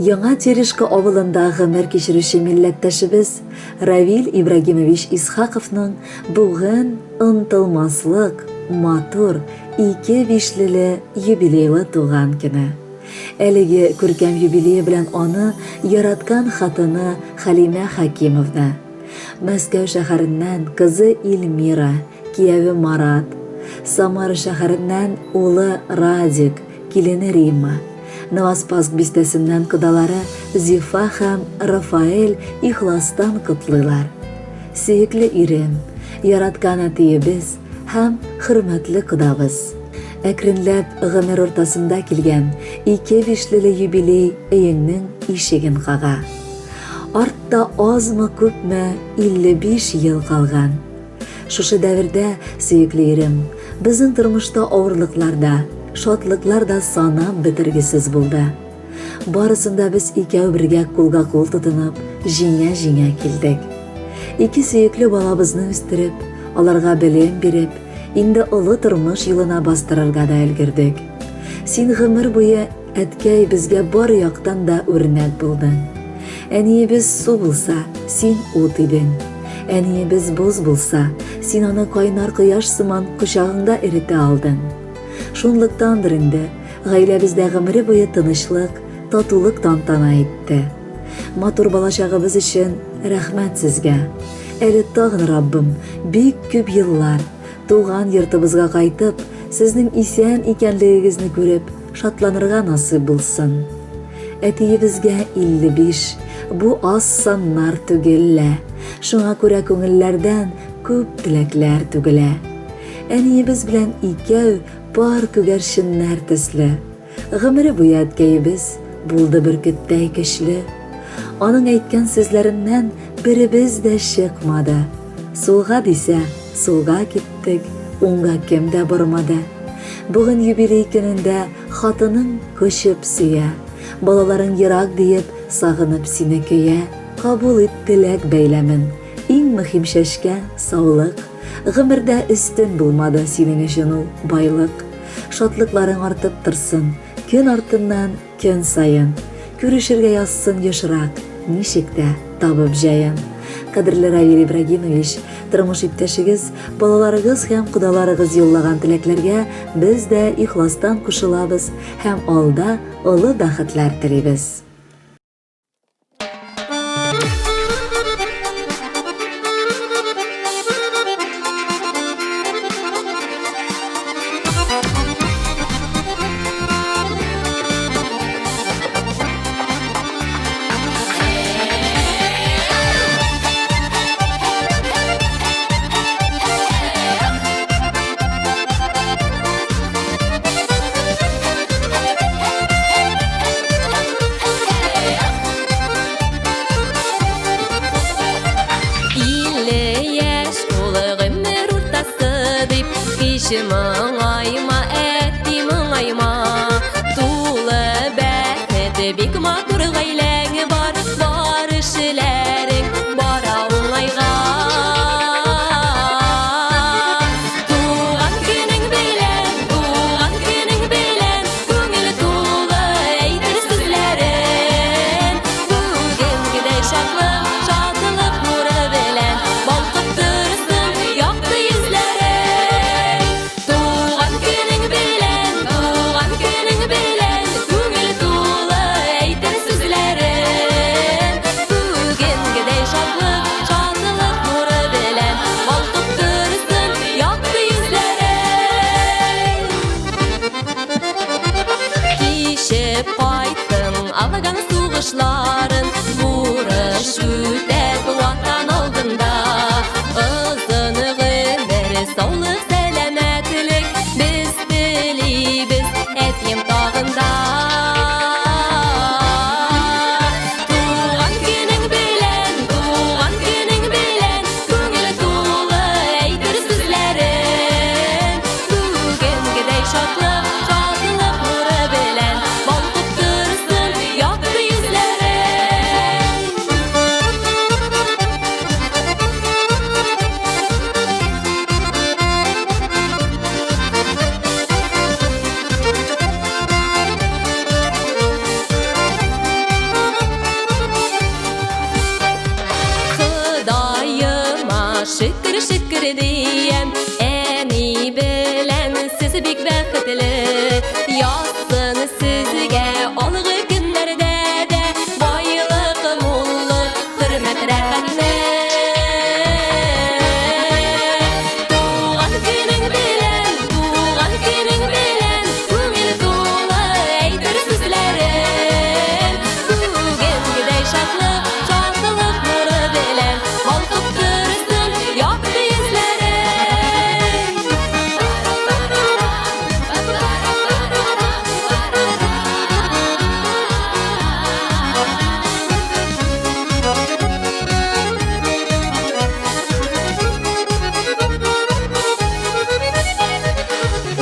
Яңа Терешка авылында гомер кичерүче милләттәшебез Равил Ибрагимович Исхаковның бүген онытылмаслык, матур, ике бишлеле юбилейлы туган көне. Әлеге күркәм юбилее белән аны яраткан хатыны Хәлимә Хәкимовна, Мәскәү шәһәреннән кызы Эльмира, кияве Марат, Самара шәһәреннән улы Радик, килене Римма, Новоспасск бистәсеннән кодалары Зифа һәм Рафаэль ихластан котлыйлар. Сөекле ирем, яраткан әтиебез һәм хөрмәтле кодабыз. Әкренләп гомер уртасында килгән ике бишлеле юбилей өеңнең ишеген кага. Артта азмы-күпме 55 ел калган. Шушы дәвердә, сөекле ирем, безнең тормышта авырлыклар да, шатлыклар да санап бетергесез булды. Барысын да без икәү бергә кулга-кул тотынып, җиңә-җиңә килдек. Ике сөекле балабызны үстереп, аларга белем биреп, инде олы тормыш юлына бастырырга да өлгердек. Син гомер буе Әткәй безгә бар яктан да үрнәк булдың. Әниебез су булса, син ут идең. Әниебез боз булса, син аны кайнар кояш сыман кочагыңда эретә алдың. Шунлыктандыр инде, гаиләбездә гомере буе тынычлык, татулык тантана итте. Матур балачагыбыз өчен рәхмәт сезгә. Әле тагын Раббым бик күп еллар туган йортыбызга кайтып, сезнең исән икәнлегегезне күреп, шатланырга насыйп булсын. Әтиебезгә 55, бу аз саннар түгел лә. Шуңа күрә күңелләрдән күп теләкләр түгелә. Әниебез белән икәү пар күгәрченнәр төсле. Гомере буе әткәебез булды бөркеттәй көчле. Аның әйткән сүзләреннән беребез дә чыкмады. Сулга дисә, сулга киттек, уңга кем дә бормады. Бүген юбилей көнендә хатының кочып сөя, балаларың ерак диеп, сагынып сине көя. Кабул ит теләк бәйләмен, иң мөһим чәчкә, саулык. Гомердә өстен булмады синең өчен ул байлык. Шатлыкларың артып торсын, көн артыннан көн саен. Күрешергә язсын ешрак, ничек тә табып җаен. Кадерле Равил Ибрагимович, тормыш иптәшегез, балаларыгыз һәм кодаларыгыз юллаган теләкләргә без дә ихластан кушылабыз һәм алда олы бәхетләр телибез. Илле яшь улы гомер уртасы дип, һич моңайма, әти, моңайма. Тулы бәхет, бик матур гаиләң бар, бар эшләрең бара уңайга. Туган көнең белән, туган көнең белән, күңел тулы әйтер сүзләрен. Бүгенгедәй шатлык, шатлык нуры белән балкып торсын якты йөзләрең. диям. Әни белән сез бик бәхетле. Язсын сезгә алгы көннәрдә дә байлык, муллык, хөрмәт, рәхәтлек. Туган көнең белән, туган көнең белән, күңел тулы әйтер сүзләрем. Бүгенгедәй шатлык, шатлык нуры белән балкып торсын якты йөзләрең.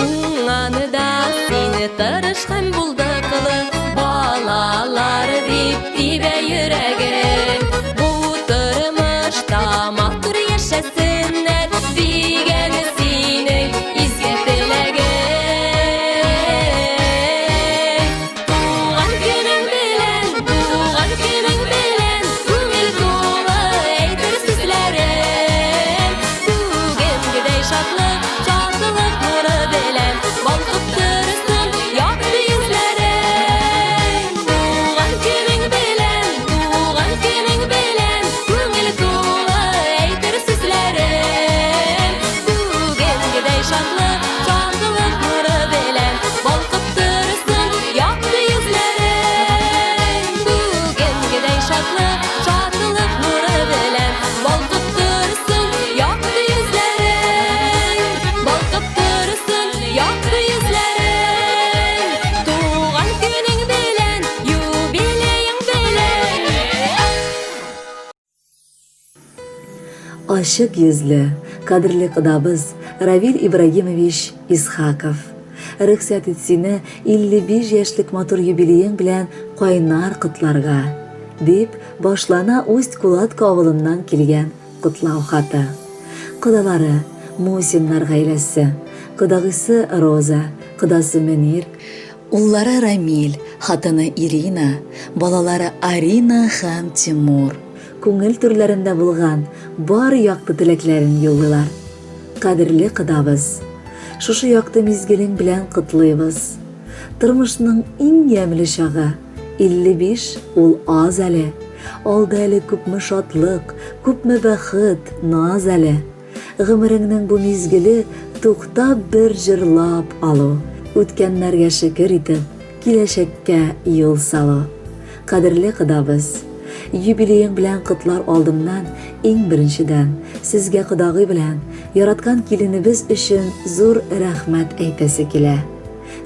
Уңган да син тырыш һәм булдыклы, балалар дип тибә йөрәгең. Бу тормышта матур яшәсеннәр дигән синең изге теләгең. Туган көнең белән, туган көнең белән, күңел тулы әйтер сүзләрем. Бүгенгедәй шатлык, шатлык нуры белән балкып торсын якты йөзләрең. Туган көнең белән, туган көнең белән, күңел тулы әйтер сүзләрем. Бүгенгедәй шатлык, шатлык нуры белән балкып торсын якты йөзләрең. Бүгенгедәй шатлык, шатлык нуры белән балкып торсын якты йөзләрең. Балкып торсын якты йөзләрең. Туган көнең белән, юбилеең белән. Ачык йөзле, кадерле кодабыз Равил Ибрагимович Исхаков. Рөхсәт ит сине 55 яшьлек матур юбилеең белән кайнар котларга, дип башлана Усть-Кулатка авылыннан килгән котлау хаты. Кодалары, Мусиннар гаиләсе, кодагыйсы Роза, кодасы Мөнир, уллары Рамил, хатыны Ирина, балалары Арина һәм Тимур күңел түрләрендә булган бар якты теләкләрен юллыйлар. Кадерле кодабыз, шушы якты мизгелең белән котлыйбыз. Тормышның иң ямьле чагы, 55 ул аз әле. Алда әле күпме шатлык, күпме бәхет, наз әле. Гомереңнең бу мизгеле туктап бер җырлап алу, үткәннәргә шөкер итеп, киләчәккә юл салу. Кадерле кодабыз, юбилеең белән котлар алдыннан иң беренчедән, сезгә кодагый белән яраткан киленебез өчен зур рәхмәт әйтәсе килә.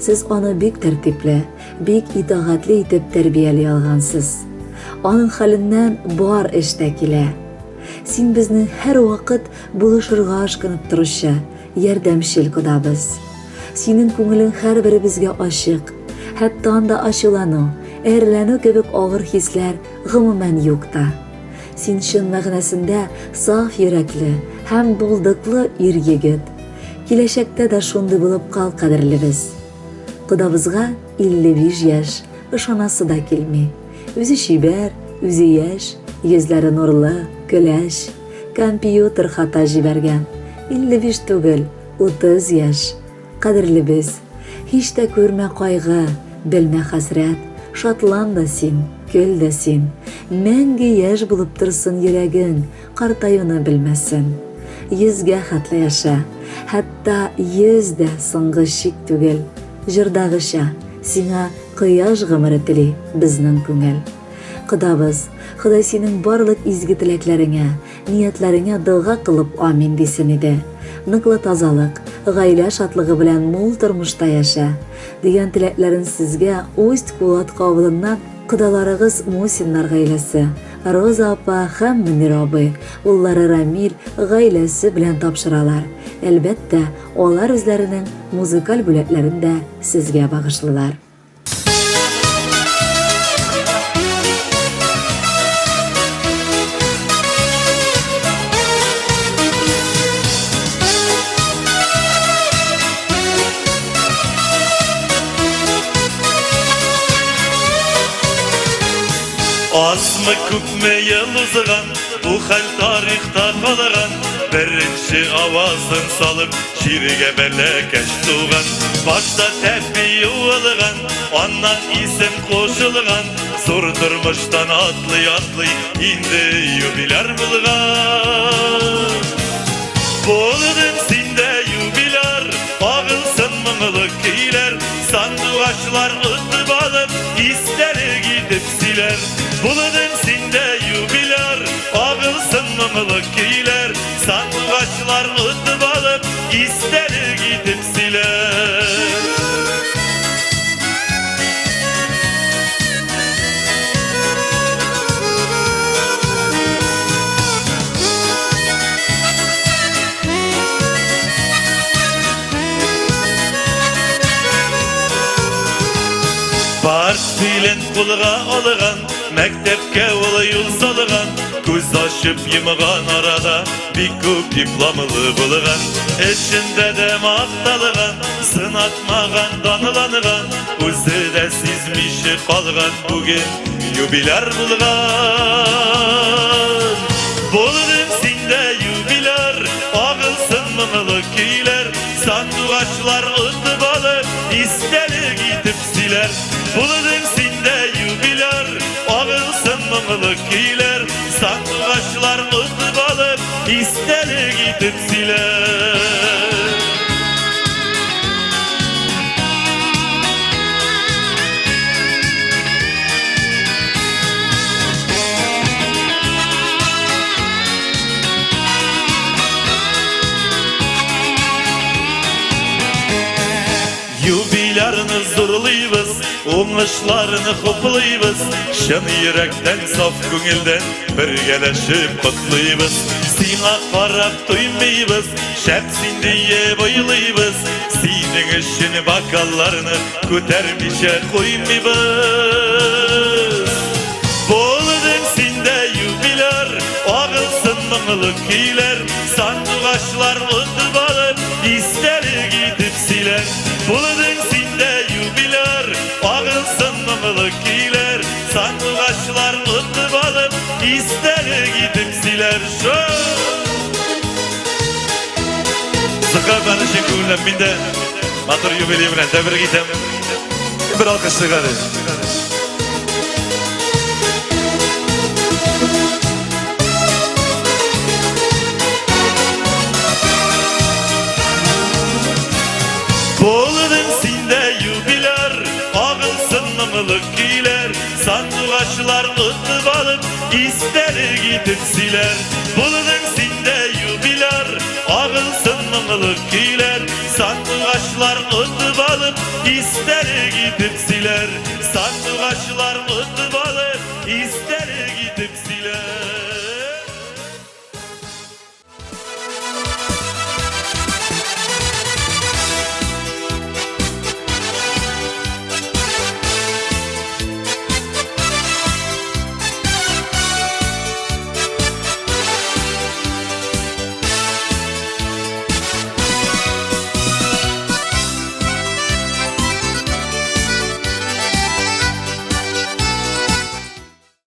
Сез аны бик тәртипле, бик итагатьле итеп тәрбияли алгансыз. Аның хәленнән бар эш тә килә. Син безнең һәрвакыт булышырга ашкынып торучы, ярдәмчел кодабыз. Синең күңелең һәрберебезгә ачык. Хәтта анда ачулану, әрләнү кебек авыр хисләр гомумән юк та. Син чын мәгънәсендә саф йөрәкле һәм булдыклы ир-егет. Киләчәктә дә шундый булып кал, кадерлебез. Кодабызга 55 яшь, ышанасы да килми. Үзе чибәр, үзе яшь, йөзләре нурлы, көләч. Компьютер хата җибәргән. 55 түгел, 30 яшь. Кадерлебез, һич тә күрмә кайгы, белмә хәсрәт, шатлан да син, көл дә син. Мәңге яшь булып торсын йөрәгең, картаюны белмәсен. Йөзгә хәтле яшә, хәтта 100 дә соңгы чик түгел. Җырдагыча, сиңа кояш гомере тели безнең күңел. Кодабыз, Ходай синең барлык изге теләкләреңә, ниятләреңә дога кылып амин дисен иде. Ныклы тазалык, гаилә шатлыгы белән мул тормышта яшә, дигән теләкләрен сезгә Усть-Кулатка авылыннан кодаларыгыз Мусиннар гаиләсе, Роза апа һәм Мөнир абый, уллары Рамил гаиләсе белән тапшыралар. Әлбәттә, алар үзләренең музыкаль бүләкләрен дә сезгә багышлыйлар. Азмы күпме ел узган, бу хәл тарихта калган. Беренче авазын салып, җиргә бәләкәч туган. Башта тәпи юылган, аннан исем кушылган. Зур тормыштан атлый-атлый, инде юбиляр булган. Булдың син дә юбиляр, агылсын моңлы көйләр, сандугачлар отып алып, истәлек итеп сөйләр. Булдың син дә юбиляр, агылсын моңлы көйләр, сандугачлар отып алып, истәлек итеп сөйләр. Портфелен кулга алган, мәктәпкә ул юл салган, күз ачып йомган арада бик күп дипломлы булган, эшендә дә макталган, сынатмаган, данланган, үзе дә сизмичә калган, бүген юбиляр булган. Булдың син дә юбиляр, агылсын моңлы көйләр, сандугачлар отып алып, истәлек итеп сөйләр. Булдың син дә юбиляр, агылсын моңлы көйләр, сандугачлар отып алып, истәлек итеп сөйләр. Юбилярны зурлыйбыз, уңышларны хуплыйбыз, чын йөрәктән, саф күңелдән бергәләшеп котлыйбыз. Сиңа карап туймыйбыз, шәп син диеп уйлыйбыз, синең өчен бокалларны күтәрмичә куймыйбыз. Булдың син дә юбиляр, агылсын моңлы көйләр, сандугачлар отып алып, истәлек итеп сөйләр. Булдың син дә юбиляр, агылсын моңлы көйләр, сандугачлар отып алып, истәлек итеп сөйләр. Зөфәр чын күңелдән мин дә матур юбилей белән тәбрик итәм. Бер алкыш чыгары. Булдың син дә юбиляр, агылсын моңлы көйләр, сандугачлар отып алып, истәлек итеп сөйләр. Булдың син дә юбиляр, агылсын моңлы көйләр, сандугачлар отып алып, истәлек итеп сөйләр. Сандугачлар отып